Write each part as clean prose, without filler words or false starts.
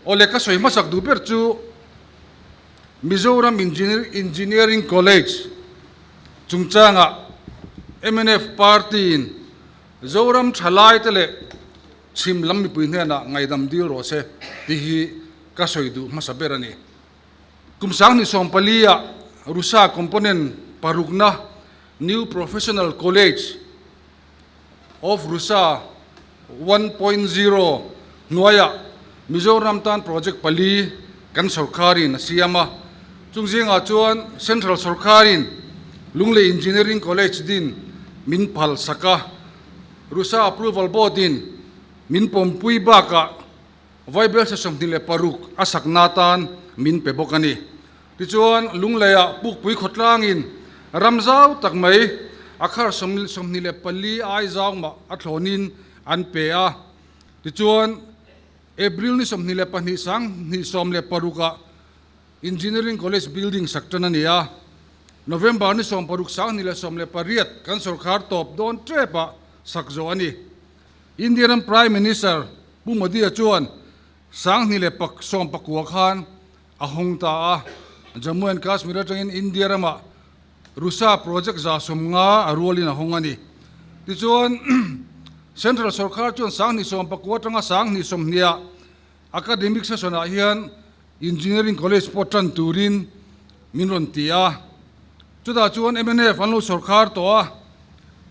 Awle ka sawi hmasak duh ber chu Mizoram Engineering College chungchangah mnf party-in Zoram thalaite leh chhim lam mipui hnenah ngaidam dil rawh se tih hi ka sawi duh hmasa ber a ni. Kum 2014-ah RUSA component parukna New Professional College of RUSA 1.0 hnuaiah Mizoram tan project pali kan sorkarin a siam a. Chung zingah chuan Central sorkarin Lunglei Engineering College din min phal sak a, RUSA Approval Board-in min pawmpui bakah Vaibelsa 26 a sakna atan min pe bawk a ni. Tichuan, Lungleiah Pukpui khawtlangin ram zau tak mai a khar 24 ai zau mah a thlawnin an pe a. Tichuan, April ni 22 2016 ah Engineering College building sak tan a ni a. November ni 16 2018 kan sawrkhar tawp dawn tepah sak zawh a ni. India ram Prime Minister Pu Modi-a chuan 2019 khan a hawng ta a, Jammu and Kashmir atangin India ramah RUSA project 150 a rualin a hawng a ni. Tichuan, Central sorkar chuan 2019 atanga 2020 ah academic session ah hian Engineering College pawh tan turin min rawn ti a. Chutah chuan mnf an lo sorkar tawh a,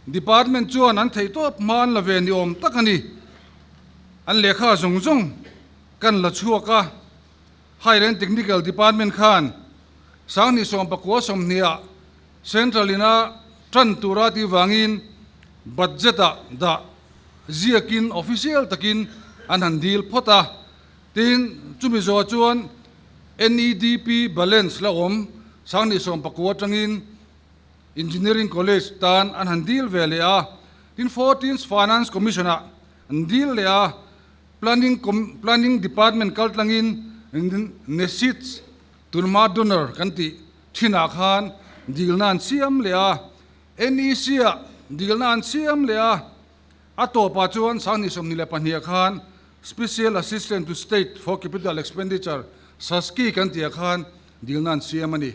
Department chuan an theihtawp hma an la ve ni awm tak a ni. An lehkha zawng zawng kan la chhuak a. Higher and Technical Department khan 2019 ah Central ina tan tura tih vangin budget ah dah ziakin official takin an han dil phawt a. Tin, chumi zawh chuan NEDP balance la awm 2019 atangin Engineering College tan an han dil ve leh a. Tin, Fourteenth Finance Commission ah an dil leh a. Planning Planning Department kal tlangin NESIDS tunhma donor kan tih thinah khan dilna an siam leh a, NEC ah dilna an siam leh a, a tawpah chuan 2022 ah khan Special Assistant to State for Capital Expenditure, SASCI, kan tih ah khan dilna an siam a ni.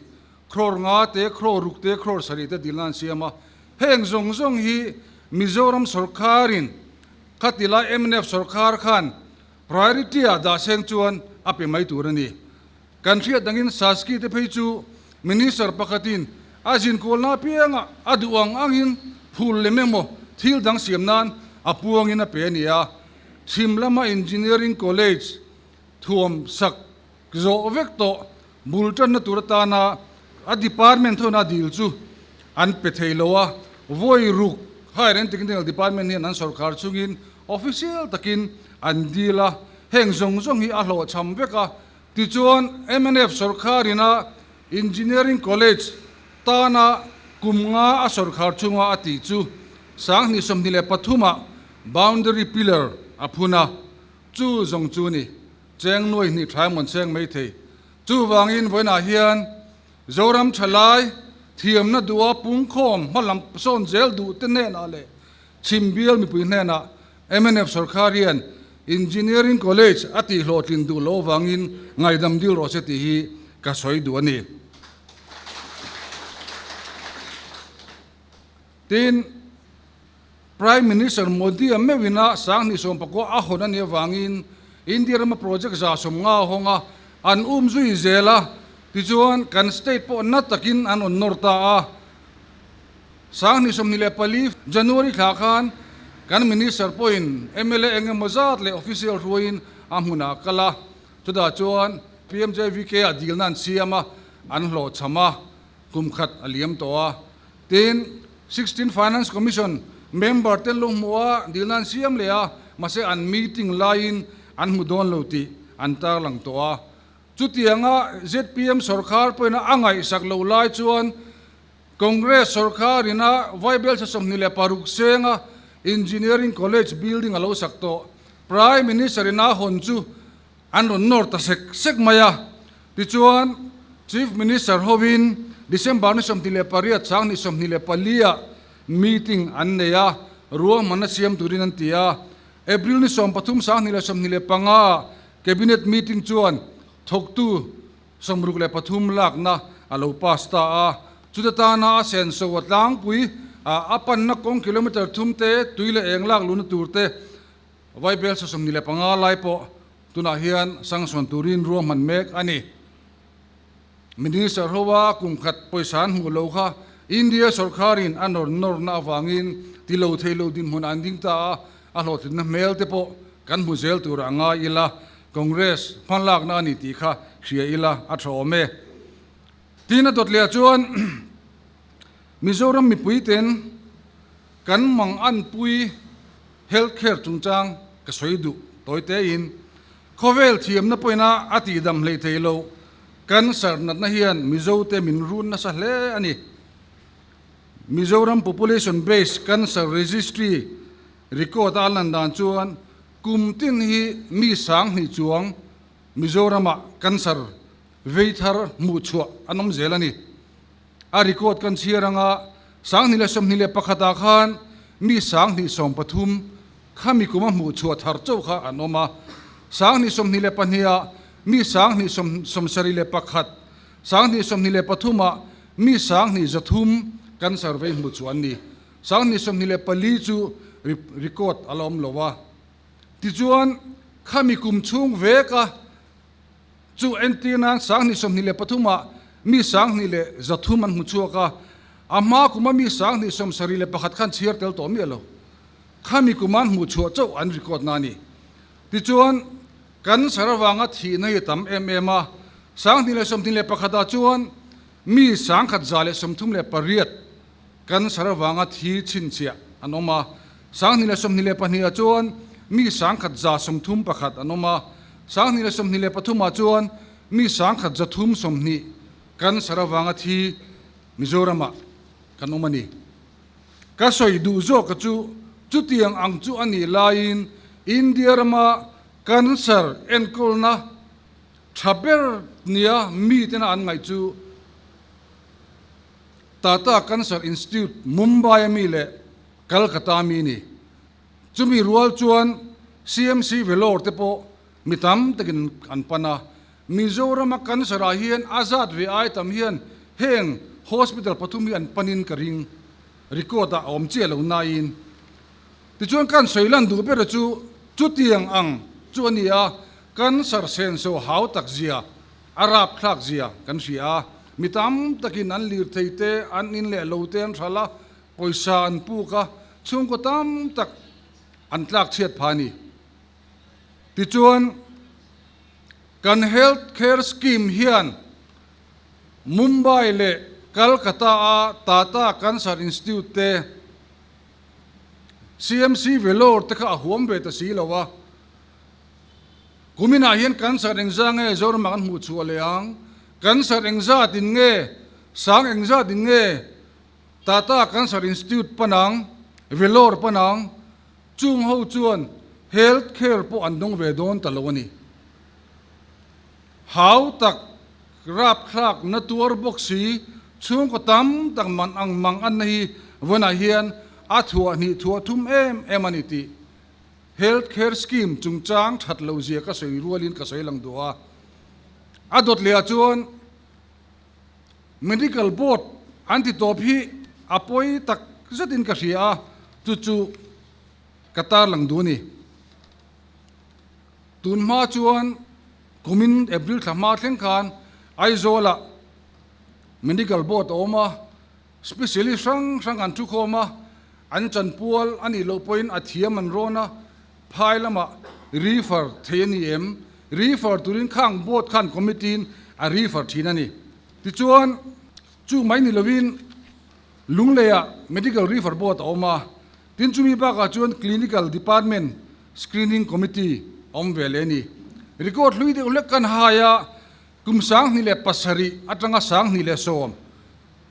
Crore nga te, crore ruk te, crore sarih te dilna an siam a. Heng zawng zawng hi Mizoram sorkarin Khati lai mnf sorkar khan priority ah dah seng chuan a pe mai tur a ni. Kan hriat dangin Saski te phei chu Minister pakhatin a zinkualna apianga a duh ang angin phul lem emaw thil dang siam nan a puangin a pe a ni a. Chhim lama Engineering College thuam sak zawh vek tawh bul tanna tur atana a department thawhna dil chu an pe thei lo a, vawi ruk Higher and Technical Department hian an sorkar chungin official takin an dil a, heng zawng zawng hi a hlawhchham vek a, tichuan mnf sorkarina Engineering College tana kum nga a sorkar chunga a tih chu 2023 ah boundary pillar a phun a, chu zawng chu ni. Cheng nuai hnih thlai mawn cheng mai thei. Chuvangin vawiinah hian Zoram thalai thiamna duha pungkhawm hmalam sawn zel duh te hnenah leh chhim bial mipui hnenah mnf sorkar hian Engineering College a tih hlawhtlin duh loh avangin ngaidam dil rawh se tih hi ka sawi duh a ni. Tin, Prime Minister Modi-a meuhin a 2019 a hawn a nih avangin India rama project 150 a hawng a, an um zui zel a, tichuan kan state pawh na takin an rawn nawr ta a. 2024 January thla khan kan Minister pawhin mla eng emaw zat leh official hruaiin a hmunah a kal a, chutah chuan PMJVK-ah dilna an siam a, an hlawhchham a, kum khat a liam tawh a. Tin, 16 Finance Commission member ten lo hmu a, dilna an siam leh a, mahse an meeting laiin an hmu dawn lo tih an tarlang tawh a. Chutianga zpm sorkar pawhin a ngaihsak loh lai chuan Congress sorkarin a Vaibelchhe 26 senga Engineering College building a lo sak tawh. Prime Minister in a hawn chu An rawn nawr ta sek sek mai a. Tichuan, Chief Minister hovin December ni 28 2024 ah meeting an nei a, ruahmanna siam turin an ti a. April ni 13 2025 ah Cabinet meeting chuan thawktu 63 lakna a lo pass ta a. Chuta tana a senso a tlangpui a, a panna kawng kilometre thum te, tui leh eng lak luhna tur te, Vaibel 25 lai pawh tunah hian sanction turin ruahman mek a ni. Minister hoa kum khat pawisa an hmuh lo kha India sawrkharin a nawr nawrna avangin ti lo thei lo dinhmun an ding ta a, a hlawhtlinna hmel te pawh kan hmu zel turah ngai ila, Congress hmalakna a ni tih kha hria ila a tha awm e. Tin a dawt leh ah chuan Mizoram mipuiten kan mang anpui health care chungchang ka sawi duh tawi tein Khawvel thiamna pawina a tihdam hlei thei lo, cancer natna hian Mizote min run nasa hle a ni. Mizoram Population Based Cancer Registry record a lan dan chuan kum tin hi mi 2000 chuang Mizoramah cancer vei thar hmuh chhuah an awm zel a ni. A record kan chhiar anga 2021 ah khan mi 2013 Khami kuma hmuh chhuah thar chauh kha an awm a, 2022 ah mi 2071, 2023 ah mi 2300 cancer vei hmuh chhuah an ni. 2024 chu record a la awm lo a. Tichuan, khami kum chhung veka chu entir nan 2023 ah mi 2100 an hmu chhuak a, a hma kuma mi 2071 khan chhiar tel tawh miah lo. Khami kuman hmuh chhuah chauh an record na a ni. Tichuan, cancer avanga thihna hi a tam em em a, 2021 ah chuan mi 1138 cancer avanga thi chhinchhiah an awm a, 2022 ah chuan mi 1131 an awm a, 2023 ah chuan mi 1320 cancer avanga thi Mizoramah kan awm a ni. Ka sawi duh zawk chu chutiang ang chu a nih laiin India rama cancer enkawlna tha ber nia mitena an ngaih chu Tata Cancer Institute, Mumbai a mi leh Calcutta a mi ni. Chumi rual chuan CMC Vellore te pawh mi tam takin an pan a. Mizorama cancer ah hian a zat ve ai tam hian heng hospital pathum hi an panin ka ring record ah a awm chiah lo nain. Tichuan kan sawi lan duh ber chu chutiang ang chu a ni a, cancer senso hau tak zia, a rap thlak zia kan hria a, mi tam takin an lirthei te, an in leh lo te an hralh a, pawisa an puk a, chhungkaw tam tak an tlak chhiat phah a ni. Tichuan. Kan Health Care Scheme hian Mumbai leh Calcutta-a Tata Cancer Institute te, CMC Vellore te kha a huam ve ta si lo a. Kuminah hian cancer engzah nge Zoramah kan hmuh chhuah leh ang? Cancer engzat in nge, sang engzat in nge Tata Cancer Institute pan ang, Vellore pan ang? Chung ho chuan health care pawh an dawng ve dawn ta lo a ni. Hau tak, rapthlak, na tuar bawk si, chhungkaw tam tak man ang mang anna hi vawnah hian a thuah hnih thuah thum em em a ni tih health care scheme chungchang that lo zia ka sawi rualin ka sawi lang duh a. A dawt leh ah chuan Medical board an ti tawp hi a pawi tak zetin ka hria a, chu chu ka tarlang duh a ni. Tun hma chuan kumin April thla hma thleng khan Aizawlah Medical board a awm a, specialist hrang hrang an thukhawm a, an chanpual a nih loh pawhin a thiam an rawn a, phai lamah refer thei a ni em? Refer turin khang board khan committee-in a refer thin a ni. Tichuan, chu mai ni lovin Lungleiah Medical Refer Board a awm a, tin chumi bakah chuan Clinical Department Screening Committee a awm ve leh a ni. Record hlui deuh hlek kan hai a, kum 2007 atanga 2010,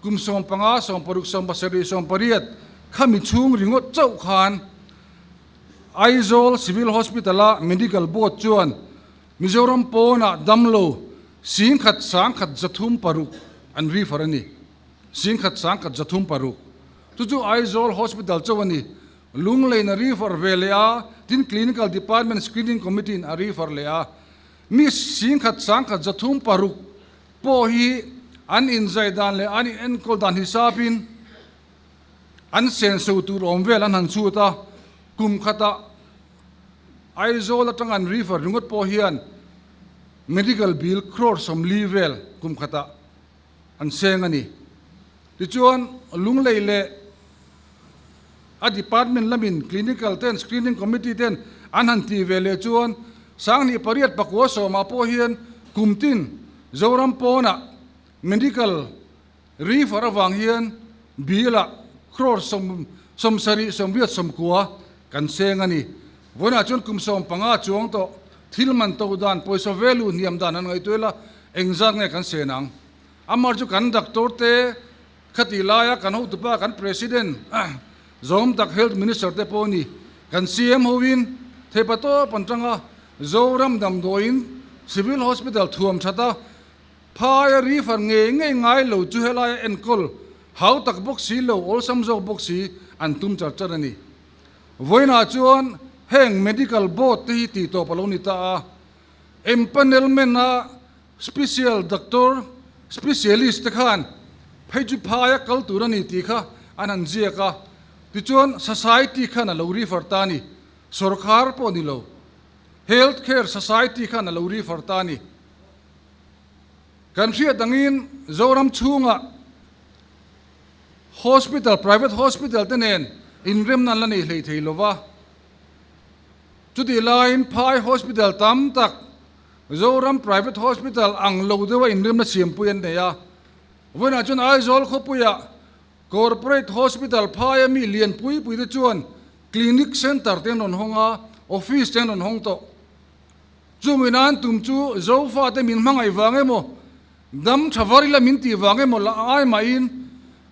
kum 15, 16, 17, 18 khami chhung ringawt chauh khan Aizawl Civil Hospital-a Medical Board chuan Mizoram pawnah damlo 1,136 an refer a ni. 1,136. Chu chu Aizawl Hospital chauh a ni. Lunglein a refer ve leh a, tin Clinical Department Screening Committee-in a refer leh a. Mi 10,000 1,306 pawh hi an inzai dan leh an inenkawl dan hisapin an senso tur awm vel an han chhut a, kum khatah Aizawl atanga an refer ringawt pawh hian medical bill crore 40 vel kum khatah an seng a ni. Tichuan, Lunglei leh a department lamin clinical ten screening committee ten an han tih ve leh chuan 28 9 ah pawh hian kum tin Zoram pawnah medical refer avang hian bill ah crore 70 80 90 kan seng a ni. Vawiinah chuan kum 15 chuang tawh thil man to dan pawisa value hniam dan han ngaihtuah ila engzat nge kan sen ang? Amah chu kan doctor te Khati laia kan hotupa kan President zawm tak Health Minister te pawh ni kan CM hoin theipa tawp an tang a, Zoram damdawiin Civil Hospital thuam that a, phaia refer ngei ngei ngai lo chu helaia enkawl hau tak bawk si lo awlsam zawk bawk si an tum char char a ni. Vawiinah chuan heng Medical Board te hi tihtawp a lo ni ta a, empanelment a Special doctor, specialist te khan phei chu phaia kal tur a ni tih kha an han ziak a, tichuan society khan a lo refer ta a ni, sorkar pawh ni lo, health care society khan a lo refer ta a ni. Kan hriat angin Zoram chhungah hospital, private hospital te nen inremna an la nei hlei thei lova, chutih laiin phai hospital tam tak, Zoram Private Hospital ang lo deuha inrimna siampui an nei a, vawiinah chuan Aizawl khawpuia Corporate Hospital phaia mi lian pui pui te chuan Clinic Centre te an rawn hawng a, Office te an rawn hawng tawh. Chungin an tum chu Zofa te min hmangaih vang emaw, dam tha var ila min tih vang emaw la ai mahin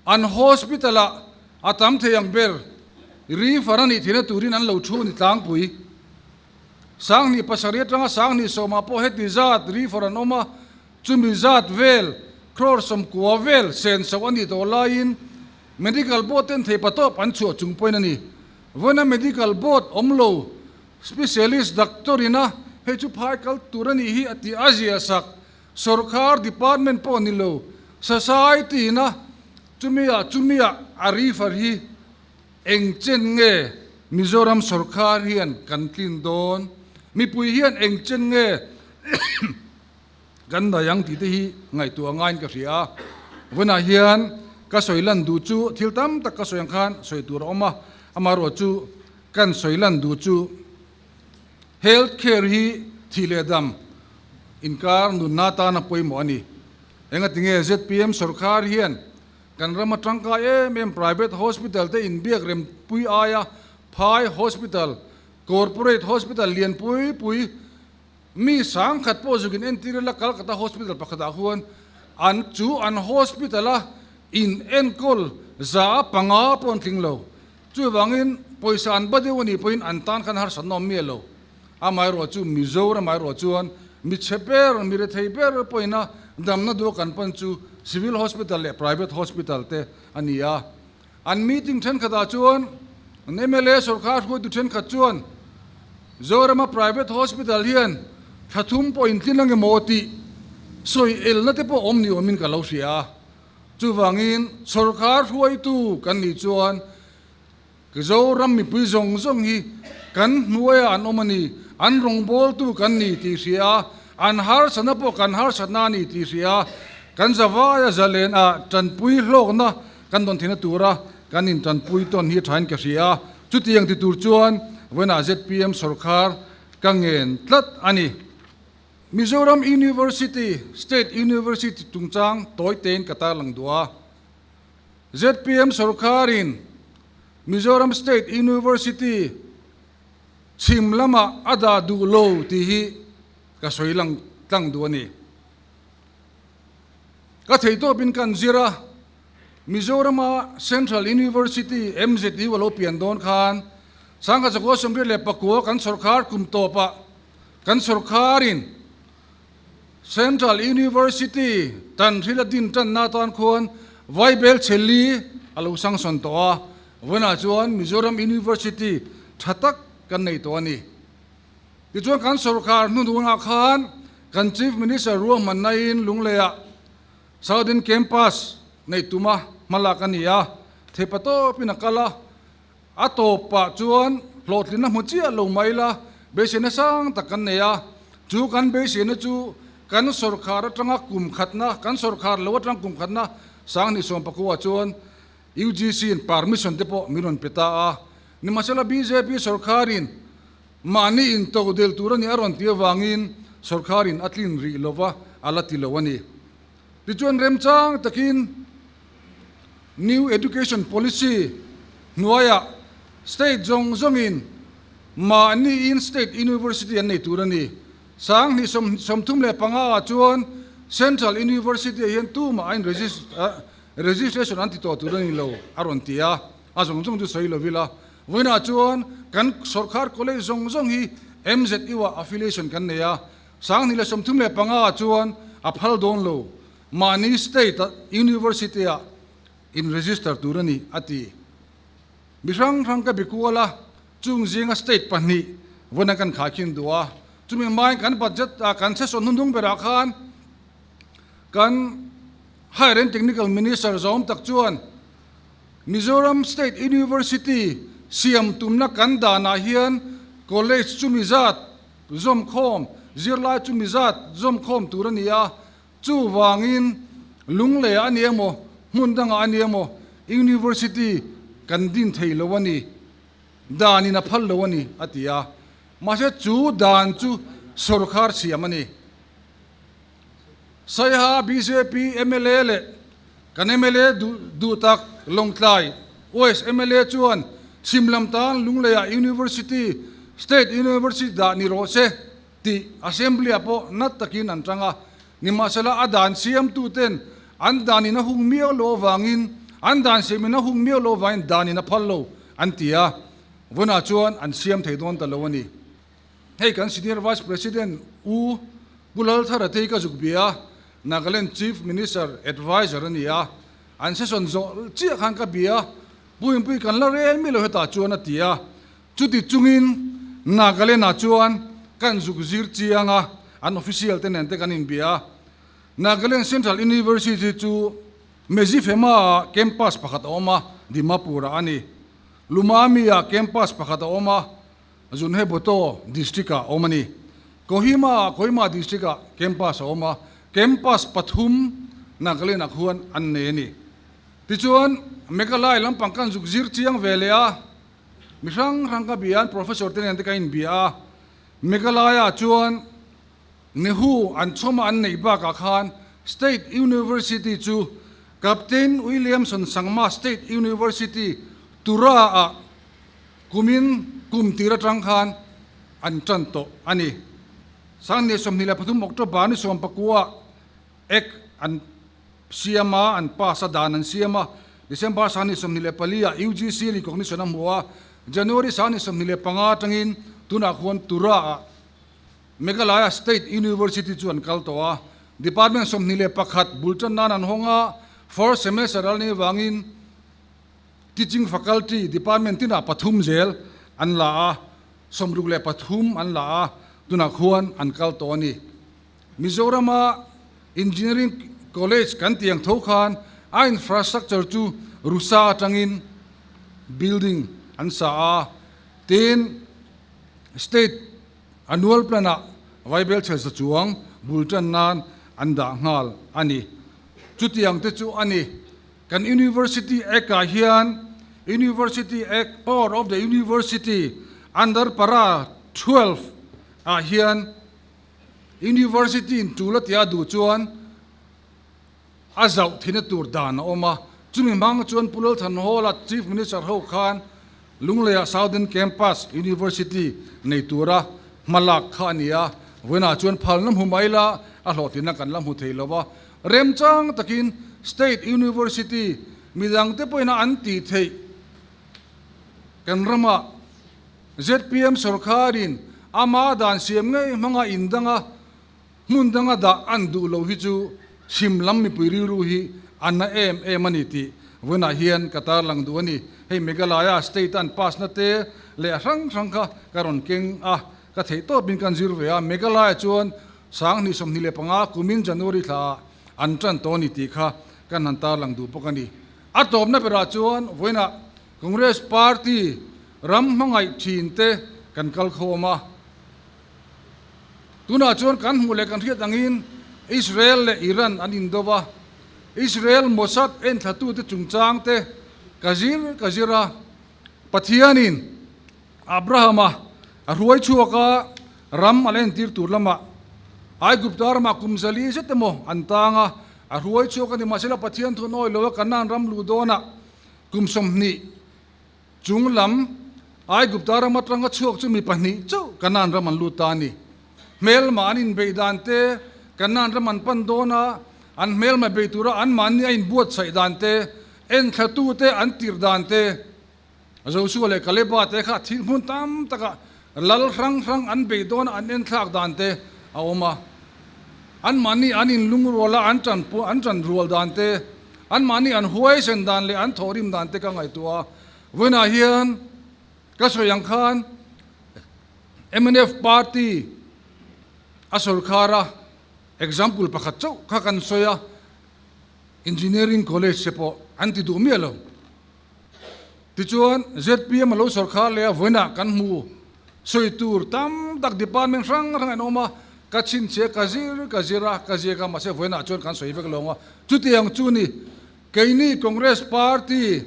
an hospital ah a tam thei ang ber refer a nih theihna turin an lo thu ni tlangpui. 27,000 atanga 20,000 ah pawh heti zat refer an awm a, chumi zat vel crore 90 vel senso a nih tawh laiin Medical Board ten theipatawp an chhuah chung pawhin a ni. Vawiina Medical Board awm lo Specialist Doctor ina hei chu phai kal tur a nih hi a tih a zia sak Sorkar Department pawh ni lo Society ina chumi ah chumi ah a refer hi Eng chen nge Mizoram sorkar hian kan tlin dawn? Mipui hian eng chen nge kan dai ang tih te hi ngaihtuah ngaiin ka hria a. Vawiinah hian ka sawi lan duh chu thil tam tak ka sawi ang khan sawi tur a awm a, amaherawh chu kan sawi lan duh chu health care hi thih leh dam inkar nunna atana pawimawh a ni. Engatinge zpm sorkar hian Kan rama tangkai em em private hospital te inbiak rem pui aia phai hospital, corporate hospital lian pui pui mi 10,000 pawh zukin entir ila Calcutta hospital pakhatah huan an chu an hospital a in enkawl 5% pawh an tling lo. Chuvangin pawisa an ba deuh a nih pawhin an tan khan harsatna awm miah lo. Amaherawh chu Mizoram erawh chuan mi chhe ber, mi rethei ber pawhin a damna duh a kan pan chu Civil Hospital leh Private Hospital te a ni a. An meeting thenkhatah chuan an mla sorkar hruaitu thenkhat chuan Zorama Private Hospital hian thla thum pawh intlin ang emaw tih sawi elna te pawh awm ni awmin ka lo hria a. Chuvangin sorkar hruaitu kan nih chuan Zoram mipui zawng zawng hi kan hnuaiah an awm a ni, an rawngbawltu kan ni tih hria a, an harsatna pawh kan harsatna a ni tih hria a, kan zavaia zalen ah tanpui hlawkna kan dawn theihna tura kan intanpui tawn hi thain ka hria a, chutiang ti tur chuan vawiinah zpm sorkar ka ngen tlat a ni. Mizoram University, State University chungchang tawi tein ka tarlang duh a. Zpm sorkarin Mizoram State University chhim lamah a dah duh lo tih hi ka sawi lang tlang duh a ni. Ka theihtawpin kan zir a, Mizorama Central University, MZU, a lo pian dawn khan 1989 kan sorkar kum tawpah kan sorkarin Central University tanhril a din tanna atan khuan Vaibel Cheli a lo sanction tawh a, vawiinah chuan Mizoram University tha tak kan nei tawh a ni. Tichuan kan sorkar hnuhnunah khan. Kan Chief Minister ruahmannain Lungleiah Southern Campus neih tuma hmalak a ni a, theipa tawpin a kal a, a tawpah chuan hlawhtlinna hmu chiah lo mai la, beiseina sang tak kan nei a, chu kan beiseina chu kan sawrkhar atanga kum khatna, kan sawrkhar lo atanga kum khatna 2019 chuan UGC in permission te pawh min rawn pe ta a, nimahsela bjp sawrkharin Mahni in to del tur a nih a rawn ti avangin sawrkharin a tlin rih lova a la ti lo a ni. Tichuan remchang takin New Education Policy hnuaiah state zawng zawngin mahni in state university an nei tur a ni. 2035 ah chuan Central University ah hian tumah a in registration an ti tawh tur a ni lo a rawn ti a, a zawng zawng chu sawi lo ila. Vawiinah chuan kan sawrkhar college zawng zawng hi MZU ah affiliation kan nei a, 2035 ah chuan a phal dawn lo, mahni state ah university ah in register tur a ni a ti. Mi hrang hrang ka bi kual a, chung zinga state pahnih vawiina kan khaikhin duh a, chumi hmain kan budget ah kan session hnunhnung berah khan kan Higher and Technical Minister zawm tak chuan Mizoram State University siam tumna kan danah hian college chumi zat zawmkhawm, zirlai chumi zat zawmkhawm tur a ni a, chuvangin Lungleiah a ni emaw, hmun dangah a ni emaw University kan din thei lo a ni, danin a phal lo a ni, a ti a. Mahse chu dan chu sawrkhar siam a ni. Saiha bjp mla leh kan mla duh tak Lawngtlai West mla chuan chhim lam tan Lungleiah University, State University dah ni rawh se tih Assembly ah pawh nat takin an tang a. Nimahsela a dan siamtuten an danin a hung miau lo avangin an dan siamin a hung miau lo avangin danin a phal lo an ti a, vawiinah chuan an siam thei dawn ta lo a ni. Hei kan Senior Vice President U Pu Lalthara te hi ka zuk bia a, Nagaland Chief Minister Adviser a ni a, an session zawh chiah khan ka bia a, Pu Inpui kan la rel mi lo hetah chuan a ti a, chuti chungin Nagaland ah chuan kan zuk zir chiang a, an official te nen te kan inbia a, Nagaland Central University chu Mezifema ah campus pakhat a awm a, Dimapur ah a ni. Lumami ah campus pakhat a awm a, Zunheboto District-ah a awm a ni. Kohima-ah Kohima District-ah campus a awm a, campus pathum Nagaland-ah khuan an nei a ni. Tichuan, Meghalaya lampang kan zuk zir chiang ve leh a, mi hrang hrang ka bia an professor te nen te ka inbia a, Meghalaya-ah chuan Nehu an chhawma an neih bakah khan State University chu Captain Williamson Sangma State University Tura-ah Kumin kum tir atang khan an tan tawh a ni. 2023 October ni 19 Act an siam a, an pass a, dan an siam a. December 2024 ah UGC recognition a hmu a, January 2025 atangin tunah khuan Tura ah Meghalaya State University chu an kal tawh a. Department 21 bul tan nan an hawng a, first semester al nih avangin Teaching Faculty Department tinah pathum zel an la a, 63 an la a, tunah khuan an kal tawh a ni. Mizorama Engineering College kan tih ang tho khan a infrastructure chu Rusa atangin building an sa a, tin State Annual Plan-ah Vaibelchhe za chuang bul tan nan an dah nghal a ni. Chutiang te chu a ni. Kan University Act ah hian University Act, Power of the University under para 12 ah hian University in tul a tia duh chuan a zauh thina tur dan a awm a. Chumi hmang chuan Pu Lalthanhawla Chief Minister ho khan Lungleiah Southern Campus University nei tura hmalak kha a ni a. Vawiinah chuan phalna hmu mai la a hlawhtlinna kan la hmu thei lo va. Remchang takin State University midangte pawhin a an tih theih kan ramah zpm sawrkharin ama dan siam ngei hmanga in danga hmun danga dah an duh lo hi chu chhim lam mipui rilru hi a na em em a ni tih vawiinah hian ka tarlang duh a ni. Hei Meghalaya state a an pass na te leh a hrang hrang kha ka rawn keng a, ka theih tawpin kan zir ve a. Meghalaya chuan. 2025 kumin January thlaah an tan tawh a ni tih kha kan han tarlang duh bawk a ni. A tawpna berah chuan vawiinah Congress Party ram hmangaih thin te kan kal khawm a. Tunah chuan kan hmuh leh kan hriat angin Israel leh Iran an indo va, Israel Mossad enthlatute chungchang te ka zir ka zir a, Pathianin Abrahama a hruai chhuak a, ram a la entir tur lamah Aigupta ramah kum zali zet emaw an tang a, a hruai chhuak a ni. Mahsela Pathian thu an awi lo a, Kanaan ram luh dawnah kum 20 chung lam Aigupta ram atanga chhuak chu mi pahnih chauh Kanaan ram an lut ta a ni. Hmelma an inbeih dan te, Kanaan ram an pan dawn a, an hmelma bei tura anmahni a inbuatsaih dan te, enthlatute an tirh dan te, Joshua leh Kaleba te kha thil hmun tam takah lal hrang hrang an bei dawn a, an enthlak dan te a awm a. Anmahni an inlungrual a, an tan an tan rual dan te, anmahni an huaisen dan leh an thawhrim dan te ka ngaihtuah a. Vawiinah hian ka sawi ang khan mnf party a sawrkhar a, example pakhat chauh kha kan sawi a, Engineering College te pawh an ti duh miah lo. Tichuan, zpm a lo sawrkhar leh a vawiinah kan hmu sawi tur tam tak department hrang hrang an awm a, ka chhinchhiah ka zir ka zir a, ka ziak a, mahse vawiinah chuan kan sawi vek lo ang a. Chutiang chu ni, keini Congress Party,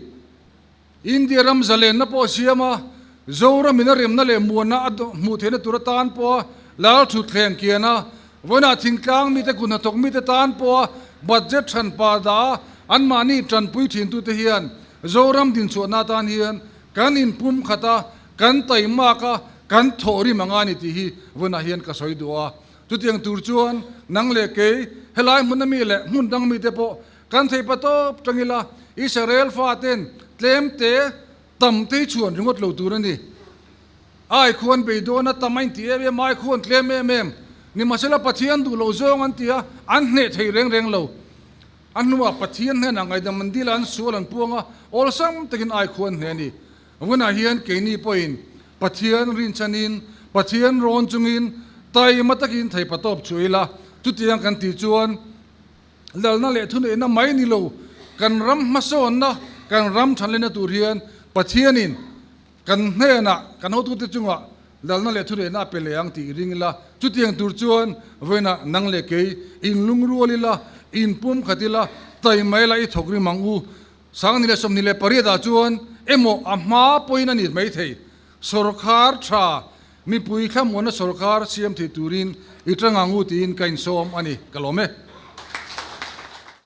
India ram zalenna pawh a siam a, Zoram in a remna leh muanna a hmuh theihna tur atan pawha lal thutthleng kian a, vawiinah thingtlang mite kut hnathawk mite tan pawha budget hran pa dah a, anmahni tanpui thintute hian Zoram dinchhuahna atan hian kan inpum khat a, kan taimak a, kan thawh rim anga ni tih hi vawiinah hian ka sawi duh a. Chutiang tur chuan nang leh kei helai hmuna mi leh hmun dang mite pawh Kan thei pa tawp tang ila, Israel faten tlem te tam te hi chhuan ringawt lo tur a ni. Ai khuan beidawn a tam a inti em em a, ai khuan tlem em em. Nimahsela Pathian duh loh zawng an ti a, an hneh thei reng reng lo. A hnuah Pathian hnenah ngaihdam an dil a, an sual an puang a, awlsam takin ai khuan hneh a ni. Vunah hian keini pawhin Pathian rinchhanin, Pathian rawn chungin taima takin thei pa tawp chhuah ila, chutiang kan tih chuan, Lalna leh thuneihna mai ni lo, kan ram hmasawnna, kan ram thanlehna tur hian Pathianin kan hnenah, kan hotute chungah lalna leh thuneihna a pe leh ang tih i ring ila. Chutiang tur chuan vawiinah nang leh kei inlungrual ila, inpumkhat ila, taima ila i thawk rim ang u. 2028 ah chuan emaw a hma pawhin a ni maithei. Sawrkhar tha, mipui thlamuanna sawrkhar siam thei turin i tang ang u tiin ka insawm a ni. Ka lawm e.